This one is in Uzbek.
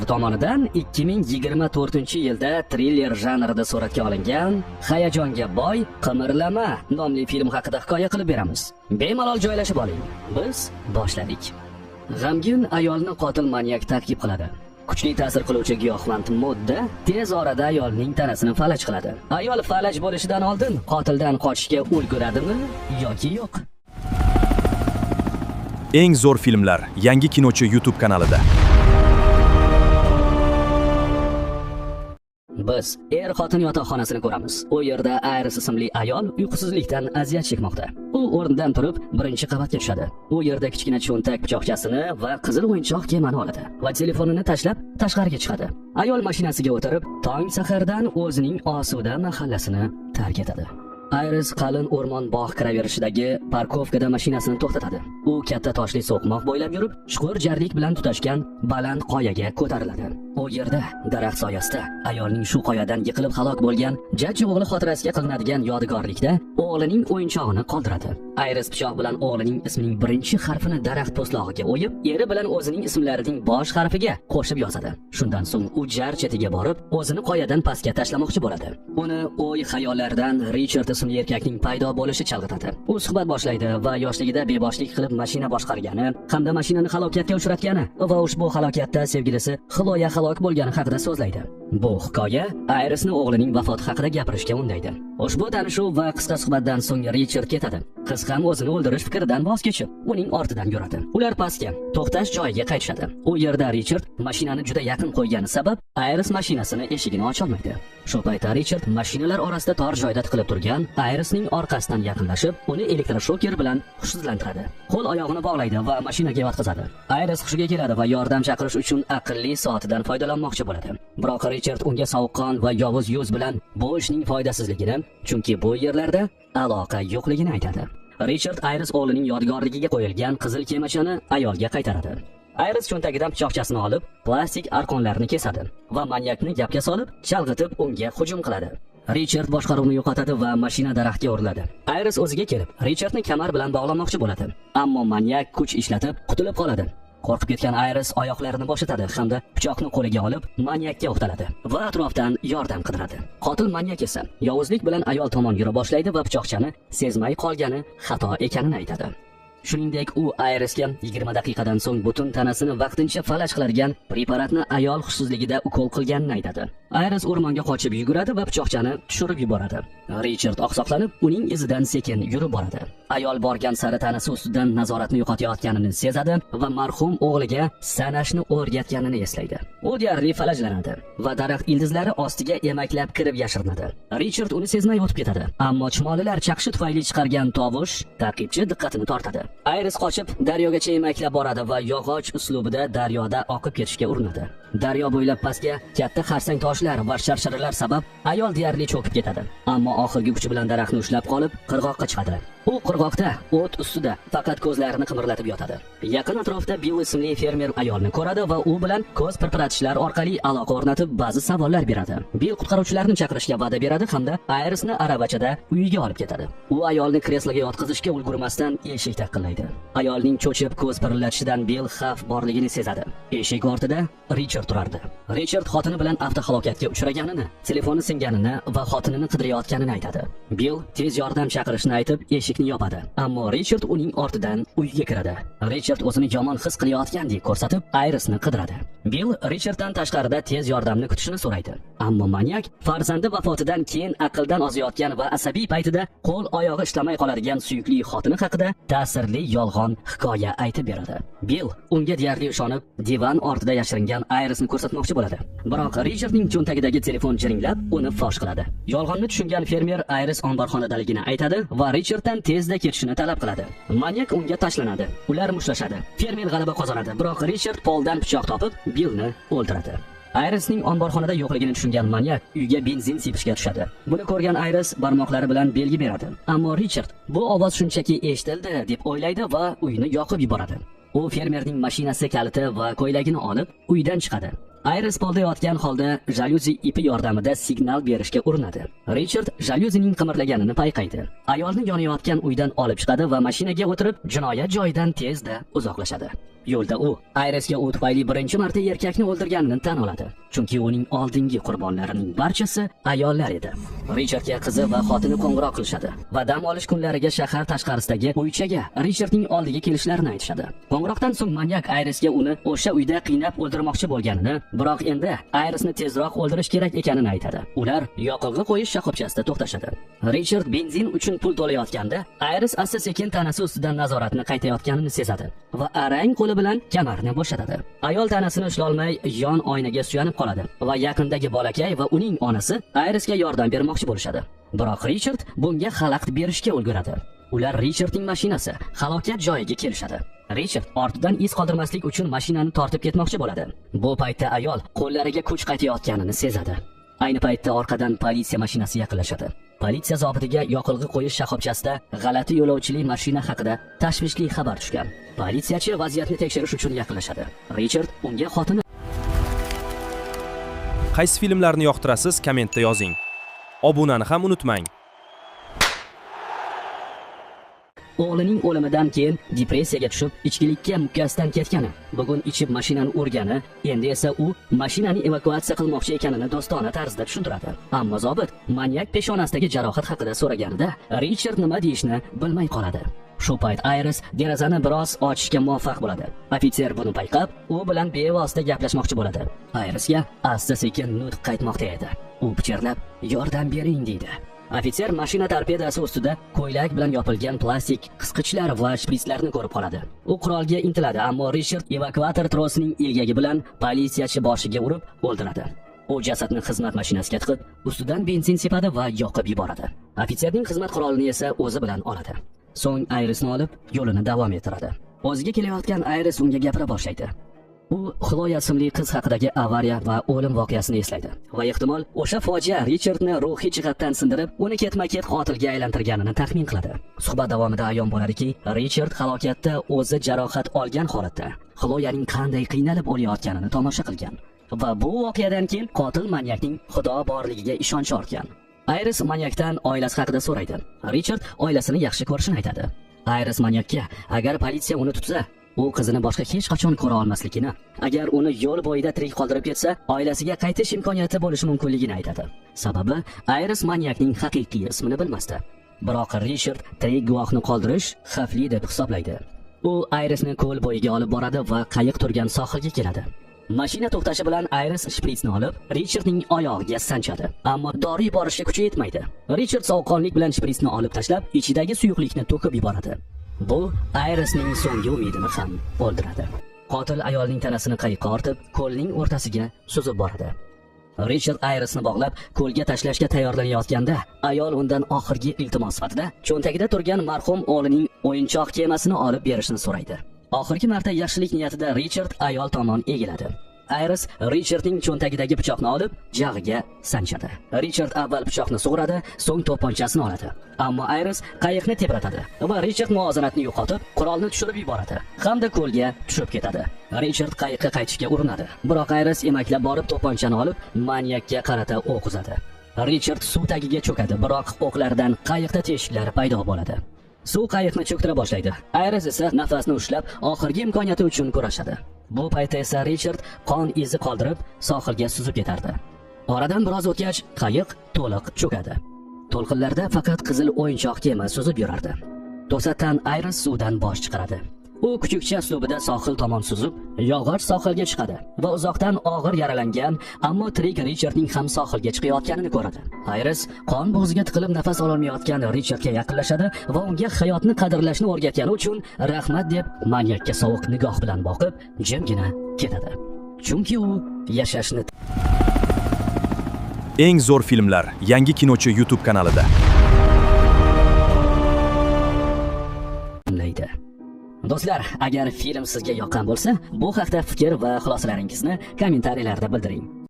Tomonidan 2024-yilda triller janrida suratga olingan hayajonga boy Qimirlama nomli film haqida hikoya qilib beramiz. Bemalol joylashib oling. Biz boshladik. G'amgin ayolni qotil manyak ta'qib qiladi. Kuchli ta'sir qiluvchi giyohvand modda tez orada ayolning tanasini falaj qiladi. Ayol falaj bo'lishidan oldin qotildan qochishga ulguradimi yoki yo'q? Eng zo'r filmlar yangi kinochi YouTube kanalida. Biz er-xotin yotoqxonasini ko'ramiz. U yerda Iris ismli ayol uyqusizlikdan aziyat chekmoqda. U o'rnidan turib, birinchi qavatga tushadi. U yerda kichkina cho'ntak pichoqchasini va qizil o'yinchoq kemani oladi va telefonini tashlab tashqariga chiqadi. Ayol mashinasiga o'tirib, tong sahardan o'zining osuda mahallasini tark etadi. Iris qalin o'rmon bog' kiraverishidagi parkovkada mashinasini to'xtatadi. U katta toshli so'qmoq bo'ylab yurib, chuqur jarlik bilan tutashgan baland qoyaga ko'tariladi. U yerda daraxt soyasida ayolning shu qoyadan yiqilib halok bo'lgan jajji o'g'li xotirasiga qilinadigan yodgorlikda o'g'lining o'yinchog'ini qoldiradi. Iris pichoq bilan o'g'lining ismining birinchi harfini daraxt po'stlog'iga o'yib, eri bilan o'zining ismlarining bosh harfiga qo'shib yozadi. Shundan so'ng u jar chetiga borib, o'zini qoyadan pastga tashlamoqchi bo'ladi. Uni o'y xayollardan Richard ismli erkakning paydo bo'lishi chalg'itadi. U suhbat boshlaydi va yoshligida beboshlik qilib mashina boshqargani hamda mashinani halokatga uchratgani va ushbu halokatda sevgilisi Xloya halok bo'lgani haqida so'zlaydi. Bu hikoya Irisni o'g'lining vafoti haqida gapirishga undaydi. Ushbu tanishuv va qisqa suhbatdan so'ng Richard ketadi. Qiz ham o'zini o'ldirish fikridan voz kechib, uning ortidan yuradi. Ular pastga, to'xtash joyiga qaytishadi. U yerda Richard mashinani juda yaqin qo'ygani sabab Iris mashinasini eshigini ocholmaydi. Shu paytda Richard mashinalar orasida tor joyda tiqilib turgan Irisning orqasidan yaqinlashib, uni elektroshoker bilan hushsizlantiradi. Qo'l oyog'ini bog'laydi va mashinaga yotqizadi. Iris hushiga keladi va yordam chaqirish uchun aqlli soatidan foydalanmoqchi bo'ladi. Biroq Richard unga sovuqqon va yovuz yuz bilan bu ishning foydasizligini, chunki bu yerlarda aloqa yo'qligini aytadi. Richard Iris o'g'lining yodgorligiga qo'yilgan qizil kemachani ayolga qaytaradi. Iris cho'ntagidan pichoqchasini olib, plastik arqonlarni kesadi va manyakni gapga solib, chalg'itib unga hujum qiladi. Richard boshqaruvni yo'qotadi va mashina daraxtga uriladi. Iris o'ziga kelib, Richardni kamar bilan bog'lamoqchi bo'ladi. Ammo manyak kuch ishlatib qutulib qoladi. Qo'rqib ketgan Iris oyoqlarini bo'shatadi hamda pichoqni qo'liga olib manyakka o'qtaladi va atrofdan yordam qidiradi. Qotil manyak esa yovuzlik bilan ayol tomon yura boshlaydi va pichoqchani sezmay qolgani xato ekanini aytadi. Shuningdek, u Irisga 20 daqiqadan so'ng butun tanasini vaqtincha falaj qiladigan preparatni ayol hushsizligida ukol qilganini aytadi. Iris o'rmonga qochib yuguradi va pichoqchani tushirib yuboradi. Richard oqsoqlanib, uning izidan sekin yurib boradi. Ayol borgan sari tanasi ustidan nazoratni yo'qotayotganini sezadi va marhum o'g'liga sanashni o'rgatganini eslaydi. U deyarli falajlanadi va daraxt ildizlari ostiga emaklab kirib yashirinadi. Richard uni sezmay o'tib ketadi, ammo chumolilar chaqishi tufayli chiqargan tovush ta'qibchi diqqatini tortadi. Iris qochib daryogacha emaklab boradi va yog'och uslubida daryoda oqib ketishga urinadi. Daryo bo'ylab pastga katta xarsang toshlar va sharsharalar sabab ayol deyarli cho'kib ketadi. Ammo oxirgi kuchi bilan daraxtni ushlab qolib, qirg'oqqa chiqadi. U qirg'oqda o't ustida faqat ko'zlarini qimirlatib yotadi. Yaqin atrofda Bill ismli fermer ayolni ko'radi va u bilan ko'z pirpiratishlar orqali aloqa o'rnatib ba'zi savollar beradi. Bill qutqaruvchilarni chaqirishga va'da beradi hamda Irisni aravachada uyiga olib ketadi. U ayolni kresloga yotqizishga ulgurmasdan eshik taqillaydi. Ayolning cho'chib ko'z pirpiratishidan Bill xavf borligini sezadi. Eshik ortida Richard turardi. Richard xotini bilan avtohalokatga uchraganini, telefoni singanini va xotinini qidirayotganini aytadi. Bill tez yordam chaqirishni aytib, eshikni yopadi. Ammo Richard uning ortidan uyga kiradi. Richard o'zini yomon his qilayotgandek ko'rsatib, Irisni qidiradi. Bill Richarddan tashqarida tez yordamni kutishini so'raydi. Ammo manyak farzandi vafotidan keyin aqldan ozayotgan va asabiy paytida qo'l oyog'i ishlamay qoladigan suyukli xotini haqida ta'sirli yolg'on hikoya aytib beradi. Bill unga deyarli ishonib, divan ortida yashiringan Irisni ko'rsatmoqchi bo'ladi. Biroq Richardning cho'ntagidagi telefon jiringlab, uni fosh qiladi. Yolg'onni tushungan fermer Iris omborxonadaligini aytadi va Richarddan tezda ketishini talab qiladi. Manyak unga tashlanadi. Ular mushtlashadi. Fermer g'alaba qozonadi, biroq Richard poldan pichoq topib, Billni o'ldiradi. Irisning omborxonada yo'qligini tushungan manyak uyga benzin sepishga tushadi. Buni ko'rgan Iris barmoqlari bilan belgi beradi. Ammo Richard bu ovoz shunchaki eshitildi deb o'ylaydi va uyni yoqib yuboradi. U fermerning mashinasi kaliti va ko'ylagini olib uydan chiqadi. Iris polda yotgan holda jalyuzi ipi yordamida signal berishga urinadi. Richard jalyuzining qimirlaganini payqaydi. Ayolni yonayotgan uydan olib chiqadi va mashinaga o'tirib jinoyat joyidan tezda uzoqlashadi. Yo'lda u Ayrisga u tufayli birinchi marta erkakni o'ldirganini tan oladi. Chunki uning oldingi qurbonlarining barchasi ayollar edi. Richardga qizi va xotini qo'ng'iroq qilishadi va dam olish kunlariga shahar tashqarisidagi uychaga Richardning oldiga kelishlarini aytishadi. Qo'ng'iroqdan so'ng manyak Ayrisga uni o'sha uyda qiynab o'ldirmoqchi bo'lganini, biroq endi Ayrisni tezroq o'ldirish kerak ekanini aytadi. Ular yoqilg'i qo'yish shoxobchasida to'xtashadi. Richard benzin uchun pul to'layotganda Ayris asta-sekin tanasi ustidan nazoratni qaytayotganini sezadi va arang qo'li bilan kamarni bo'shatadi. Ayol tanasini ushlolmay yon oynaga suyanib qoladi va yaqindagi bolakay va uning onasi Ayrisga yordam bermoqchi bo'lishadi. Biroq Richard bunga xalaqit berishga ulguradi. Ular Richardning mashinasi halokat joyiga kelishadi. Richard ortidan iz qoldirmaslik uchun mashinani tortib ketmoqchi bo'ladi. Bu paytda ayol qo'llariga kuch qaytayotganini sezadi. Ayni paytda orqadan politsiya mashinasi yaqinlashadi. Politsiya zobitiga yoqilg'i qo'yish shoxobchasida g'alati yo'lovchili mashina haqida tashvishli xabar tushgan. Politsiyachi vaziyatni tekshirish uchun yaqinlashadi. Richard unga xotini Qaysi filmlarni yoqtirasiz, kommentda yozing. Obunani ham unutmang. O'g'lining o'limidan keyin depressiyaga tushib, ichkilikka mukkasidan ketgani, bugun ichib mashinani urgani, endi esa u mashinani evakuatsiya qilmoqchi ekanini do'stona tarzda tushuntiradi. Ammo zobit manyak peshonasidagi jarohat haqida so'raganida Richard nima deyishni bilmay qoladi. Shu payt Ayris derazani biroz ochishga muvaffaq bo'ladi. Ofitser buni payqab, u bilan bevosita gaplashmoqchi bo'ladi. Ayrisga asta-sekin nutq qaytmoqda edi. U pichirlab, "Yordam bering" deydi. Ofitser mashina torpedasi ustida ko'ylak bilan yopilgan plastik qisqichlar va shpritslarni ko'rib qoladi. U qurolga intiladi, ammo Richard evakuator trosining ilgagi bilan politsiyachi boshiga urib o'ldiradi. U jasadni xizmat mashinasiga tiqib, ustidan benzin sepadi va yoqib yuboradi. Ofitserning xizmat qurolini esa o'zi bilan oladi. So'ng Ayrisni olib, yo'lini davom ettiradi. O'ziga kelayotgan Ayris unga gapira boshlaydi. U Xloya ismli qiz haqidagi avariya va o'lim voqeasini eslaydi va ehtimol o'sha fojia Richardni ruhiy jihatdan sindirib, uni ketma-ket qotilga aylantirganini taxmin qiladi. Suhbat davomida ayon bo'ladiki, Richard halokatda o'zi jarohat olgan holatda Xloyaning qanday qiynalib o'layotganini tomosha qilgan va bu voqeadan keyin qotil manyakning Xudo borligiga ishonchi ortgan. Ayris manyakdan oilasi haqida so'raydi. Richard oilasini yaxshi ko'rishini aytadi. Ayris manyakka agar politsiya uni tutsa, u qizini boshqa hech qachon ko'ra olmasligini, agar uni yo'l bo'yida tirik qoldirib ketsa, oilasiga qaytish imkoniyati bo'lishi mumkinligini aytadi. Sababi Ayris manyakning haqiqiy ismini bilmasdi. Biroq Richard tirik guvohni qoldirish xavfli deb hisoblaydi. U Ayrisni ko'l bo'yiga olib boradi va qayiq turgan sohilga keladi. Mashina to'xtashi bilan Ayris shpritsni olib, Richardning oyog'iga sanchadi. Ammo dori yuborishga kuchi yetmaydi. Richard sovuqqonlik bilan shpritsni olib tashlab, ichidagi suyuqlikni to'kib yuboradi. Bu Ayrisning so'nggi umidini ham o'ldiradi. Qotil ayolning tanasini qayiqqa ortib, ko'lning o'rtasiga suzib boradi. Richard Ayrisni bog'lab, ko'lga tashlashga tayyorlanayotganda, ayol undan oxirgi iltimos sifatida cho'ntagida turgan marhum o'g'lining o'yinchoq kemasini olib berishini so'raydi. Oxirgi marta yaxshilik niyatida Richard ayol tomon egiladi. Ayris Richardning cho'ntagidagi pichoqni olib, jag'iga sanchadi. Richard avval pichoqni sug'uradi, so'ng to'pponchasini oladi. Ammo Ayris qayiqni tebratadi va Richard muvozanatni yo'qotib, qurolni tushirib yuboradi hamda ko'lga tushib ketadi. Richard qayiqqa qaytishga urinadi. Biroq Ayris emaklab borib to'pponchani olib, manyakka qarata o'q uzadi. Richard suv tagiga cho'kadi, biroq o'qlardan qayiqda teshiklar paydo bo'ladi. Suv qayiqni cho'ktira boshlaydi. Ayris esa nafasni ushlab, oxirgi imkoniyati uchun kurashadi. Bu paytda esa Richard qon izi qoldirib, sohilga suzib ketardi. Oradan biroz o'tgach, qayiq to'liq cho'kadi. To'lqinlarda faqat qizil o'yinchoq kema suzib yurardi. To'satdan Ayris suvdan bosh chiqaradi. U kuchukcha uslubida sohil tomon suzib, yog'och sohilga chiqadi va uzoqdan og'ir yaralangan, ammo tirik Richardning ham sohilga chiqayotganini ko'radi. Ayris qon bo'g'ziga tiqilib nafas ololmayotgan Richardga yaqinlashadi va unga hayotni qadrlashni o'rgatgani uchun rahmat deb manyakka sovuq nigoh bilan boqib, jimgina ketadi. Chunki u yashashni Eng zo'r filmlar yangi kinochi YouTube kanalida. Tanlaydi. Do'stlar, agar film sizga yoqqan bo'lsa, bu haqda fikr va xulosalaringizni kommentariyalarda bildiring.